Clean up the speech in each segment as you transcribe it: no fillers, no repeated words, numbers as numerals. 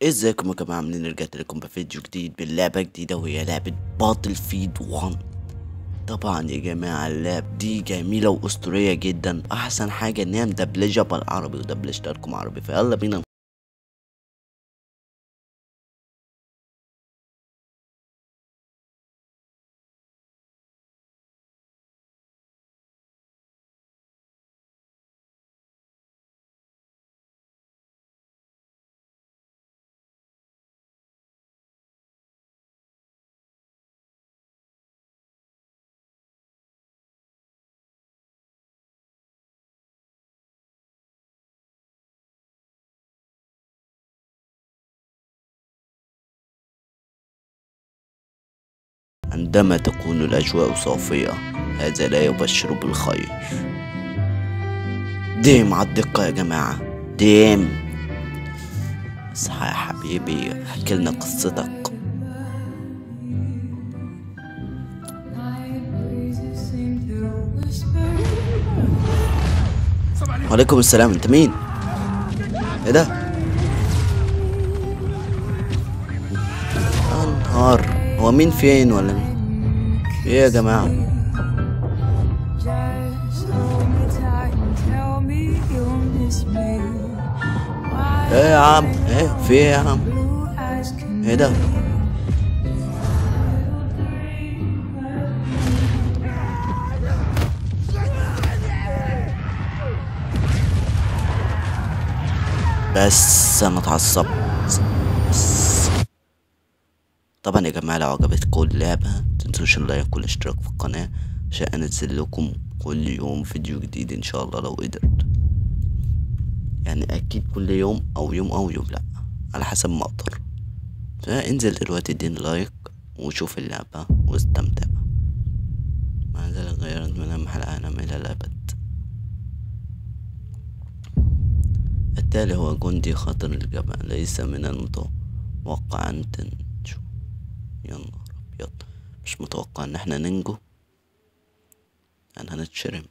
ازيكم يا جماعة، عاملين؟ رجعت لكم بفيديو جديد باللعبة جديدة وهي لعبة Battlefield 1. طبعا يا جماعة اللعب دي جميلة واسطورية جدا، احسن حاجة ان هي مدبلجة بالعربي ودبلجتها لكم عربي، فيلا بينا. عندما تكون الأجواء صافية هذا لا يبشر بالخير. ديم على الدقة يا جماعة، ديم. اصحى يا حبيبي، احكي لنا قصتك. وعليكم السلام، انت مين؟ ايه ده؟ انهار، هو مين فين ولا مين؟ ايه يا جماعة؟ ايه يا عم؟ ايه في ايه يا عم؟ ايه ده؟ بس انا اتعصبت. طبعا يا جماعة لو عجبتكم اللعبة متنسوش ال like والاشتراك في القناة عشان انزل لكم كل يوم فيديو جديد ان شاء الله لو قدرت، يعني اكيد كل يوم او يوم او يوم لا على حسب ما اقدر. فانزل دلوقتي اديني like وشوف اللعبة واستمتع. مع ذلك غيرت ملامح العالم الى الابد. التالي هو جندي خطر الجبل، ليس من المتوقع ان تنجو. يا نهار ابيض، مش متوقع ان احنا ننجو، يعني هنتشرم.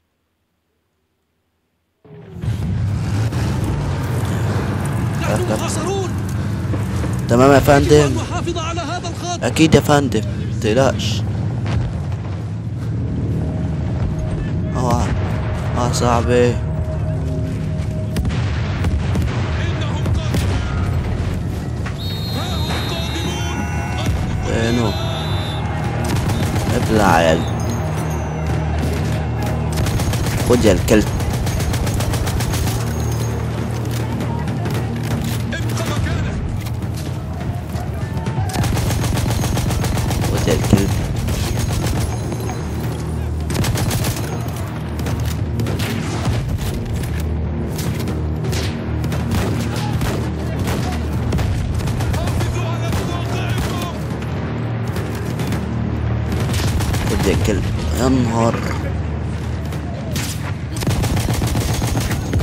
نحن محاصرون. تمام يا فندم، نحافظ على هذا الخط. اكيد يا فندم متقلقش. اوعى اه صاحبي، انهم قادمون. ها هم قادمون. فينو؟ ابلع يا خد يا الكلب. ابقى مكانك. خد يا الكلب. حافظوا على مواقعكم. خد يا الكلب. يا نهار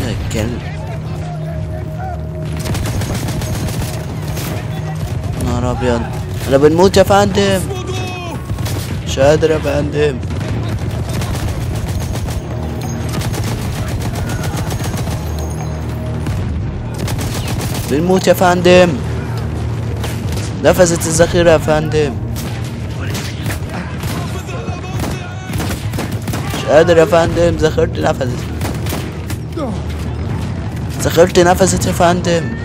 يا كلب، نهار ابيض، انا بنموت يا فندم، مش قادر يا فندم. بنموت يا فندم، نفذت الذخيرة يا فندم، مش قادر يا فندم، ذخيرتي نفذت، ذخيرتي نفذت يا فندم.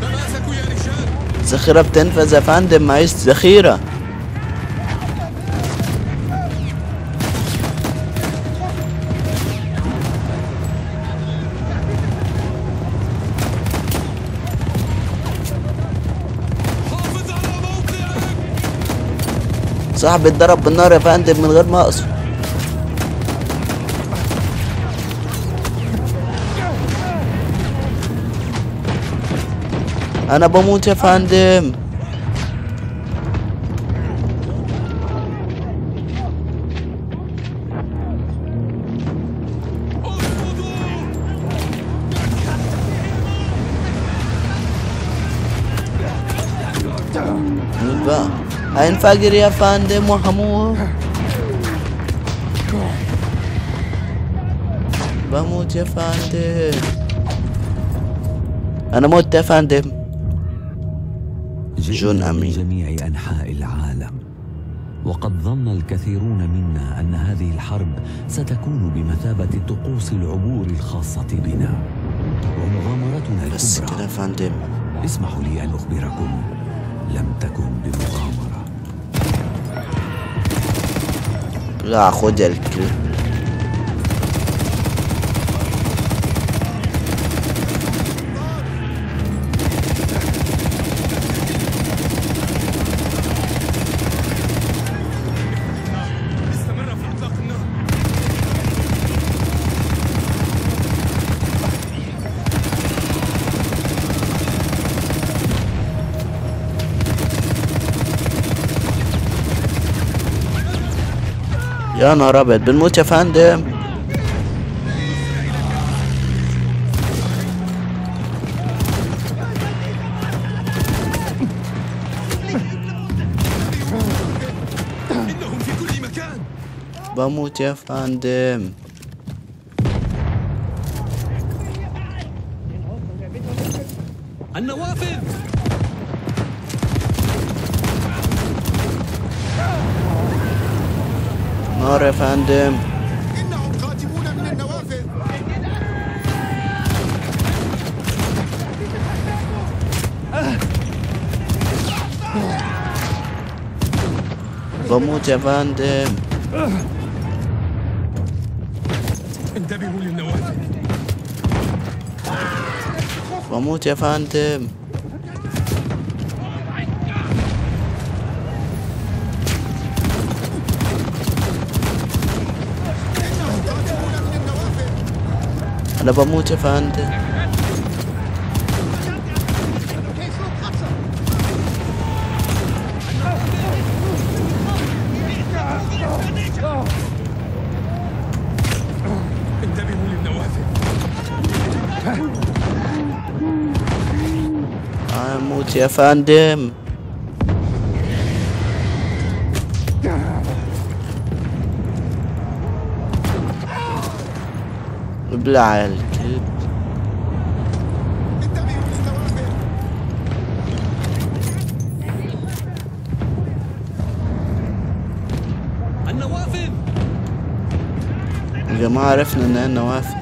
تماسكوا يا رجال. الذخيرة بتنفذ يا فندم، معيش ذخيرة. حافظ على موقعك. صاحبي اتضرب بالنار يا فندم من غير ما اقصد. انا بموت يا فندم. ارفضوا. موت بقى، هينفجر يا فندم وهموت. بموت يا فندم، انا مت يا فندم. جون أمين. من جميع أنحاء العالم، وقد ظن الكثيرون منا أن هذه الحرب ستكون بمثابة طقوس العبور الخاصة بنا ومغامرتنا الكبرى. بس كده يا فندم، اسمحوا لي أن أخبركم، لم تكن بمغامرة. لا خد يا الكلب. يا نهار ابيض، بنموت يا فندم. إنهم في كل مكان. بموت يا فندم. النوافذ. نار يا فندم. إنهم قادمون من النوافذ. بموت يا فندم. انتبهوا للنوافذ. بموت يا فندم. أنا بموت يا فندم. انتبهوا للنوافذ. أموت يا فندم. ابلع الكلب. النوافذ يا جماعة، عرفنا ان هي النوافذ.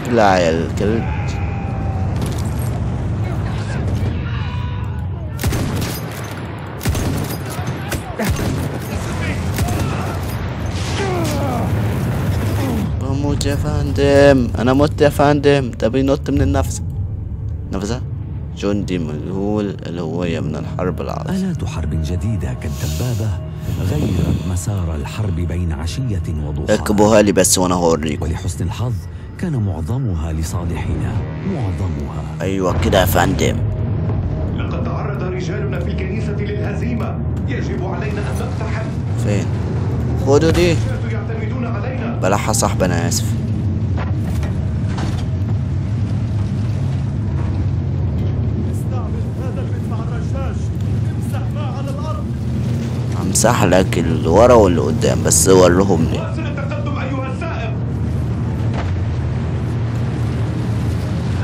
ابلع يا الكلب. بموت يا فندم، انا مت يا فندم. ده بينط من النفس. نفسه جندي مجهول الهوية من الحرب العظيمة. آلات حرب جديدة كالدبابة غيرت مسار الحرب بين عشية وضحاها. اكبوها لي بس وانا هوريكم. ولحسن الحظ كان معظمها لصالحنا، معظمها. ايوه كده يا فندم. لقد تعرض رجالنا في الكنيسة للهزيمة، يجب علينا أن نقتحم. فين؟ خدوا دي. يعتمدون علينا. بلعها صاحبي، انا اسف. استعمل هذا المدفع الرشاش، امسح ما على الارض. همسح لك اللي ورا واللي قدام، بس وريهم لي. واصل التقدم ايها السائق.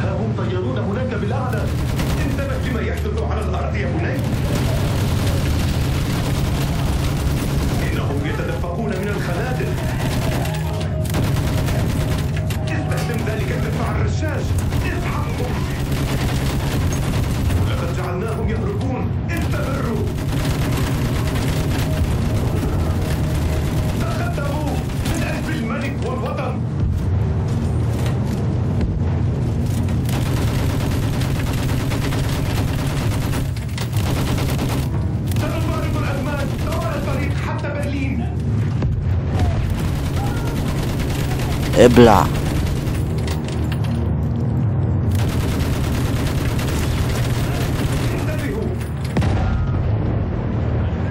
ها هم طيرون هناك بالاعلى. انتبه لما يحدث على الارض يا بني. انهم يتدفقون من الخنادق. استخدم ذلك المدفع الرشاش، اسحقهم. لقد جعلناهم يهربون، استمروا. تقدموا من أجل الملك والوطن. سنطارد الألمان طوال الطريق حتى برلين. ابلع.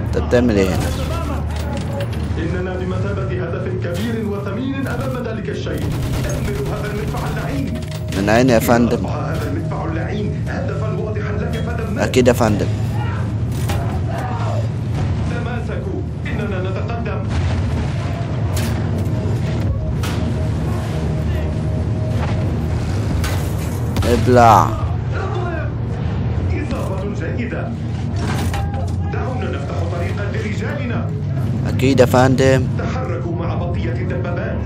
انت بتعمل ايه هنا؟ إننا بمثابة هدف كبير وثمين أمام ذلك الشيء. دمروا هذا المدفع اللعين. من عيني يا فندم. هذا المدفع اللعين هدفا واضحا لك فدمره. أكيد يا فندم. تماسكوا، إننا نتقدم. ابلع. إصابة جيدة. دعونا نفتح طريقا لرجالنا. أكيد يا فندم. تحركوا مع بقية الدبابات.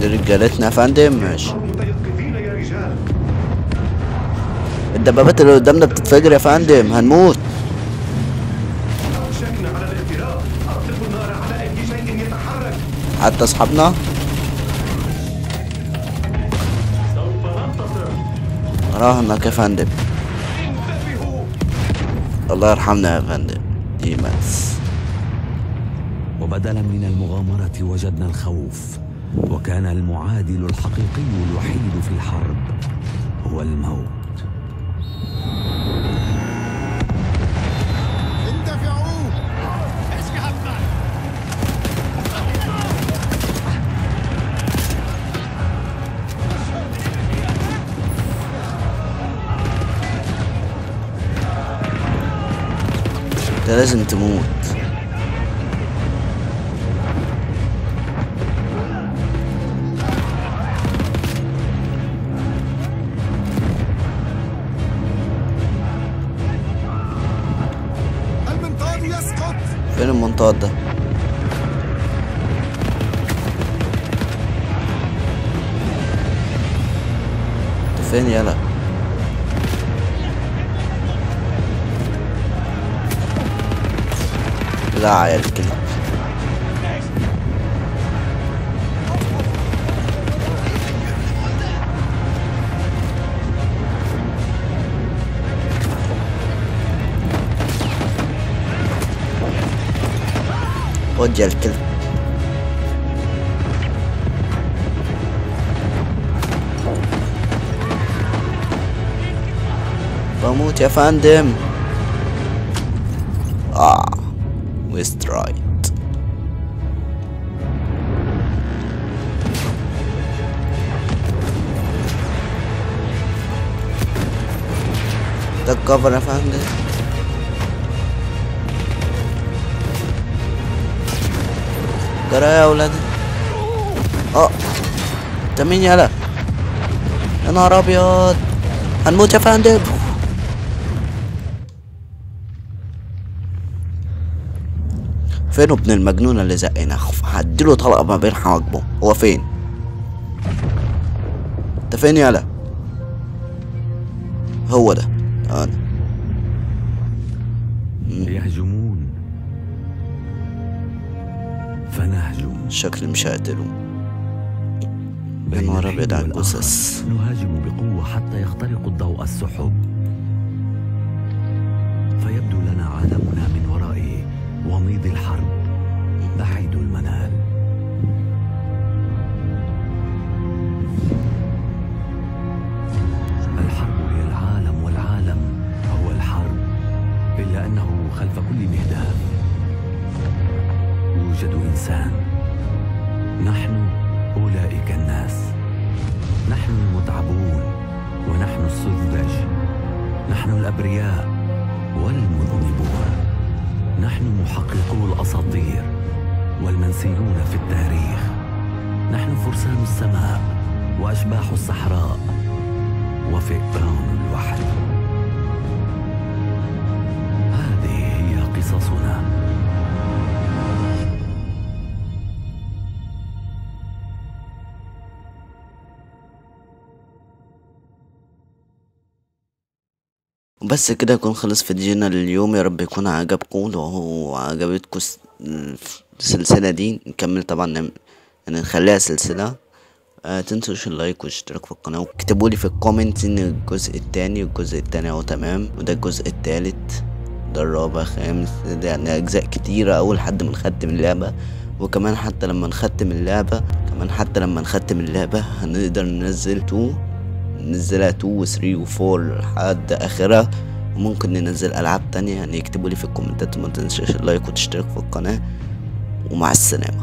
دي رجالتنا يا فندم. ماشي. متيقظين يا رجال. الدبابات اللي قدامنا بتتفجر يا فندم، هنموت. أوشكنا على الاختراق. أطلقوا النار على أي شيء يتحرك. حتى أصحابنا. سوف ننتصر. راهنك يا فندم. انتبهوا. الله يرحمنا يا فندم. ديماس. وبدلا من المغامرة وجدنا الخوف، وكان المعادل الحقيقي الوحيد في الحرب هو الموت. اندفعوا. انت لازم تموت. المنطاد يسقط. فين المنطاد ده؟ انت فين يالا؟ لا يا الكلب. خد يا الكلب. بموت يا فندم. ويست رايت. ده الكفر يا فندم. جرى يا ولادي. انت مين يالا؟ يا نهار ابيض، هنموت يا فندم. فين ابن المجنونة اللي زقنا؟ هديله طلقة ما بين حواجبه. هو فين؟ انت فين يالا؟ هو ده انا. يهجمون فنهجم. شكلي مش هقتله. يا نهار ابيض على الجثث. نهاجم بقوة حتى يخترق الضوء السحب، فيبدو لنا عالمنا من وراء وميض الحرب بعيد المنال. الحرب هي العالم والعالم هو الحرب، إلا أنه خلف كل مهداف يوجد إنسان. نحن أولئك الناس، نحن المتعبون ونحن السذج، نحن الأبرياء والمذنبون، نحن محققو الأساطير والمنسيون في التاريخ، نحن فرسان السماء وأشباح الصحراء وفئران الوحل. هذه هي قصصنا. وبس كده يكون خلص فيديونا لليوم. يا رب يكون عجبكم. لو هو عجبتكم السلسلة دي نكمل طبعا، يعني نخليها سلسلة. تنسوش ال like والاشتراك في القناة، واكتبوا لي في ال comment ان الجزء التاني، والجزء التاني اهو تمام، وده الجزء التالت، ده الرابع، خامس، ده يعني اجزاء كتيرة اول لحد ما نختم اللعبة. وكمان حتى لما نختم اللعبة، هنقدر ننزل 2، ننزلها 2 و 3 و 4 لحد اخرها، وممكن ننزل العاب تانية. يعني اكتبوا لي في الكومنتات، وما تنسوش ال like وتشترك في القناة، ومع السلامة.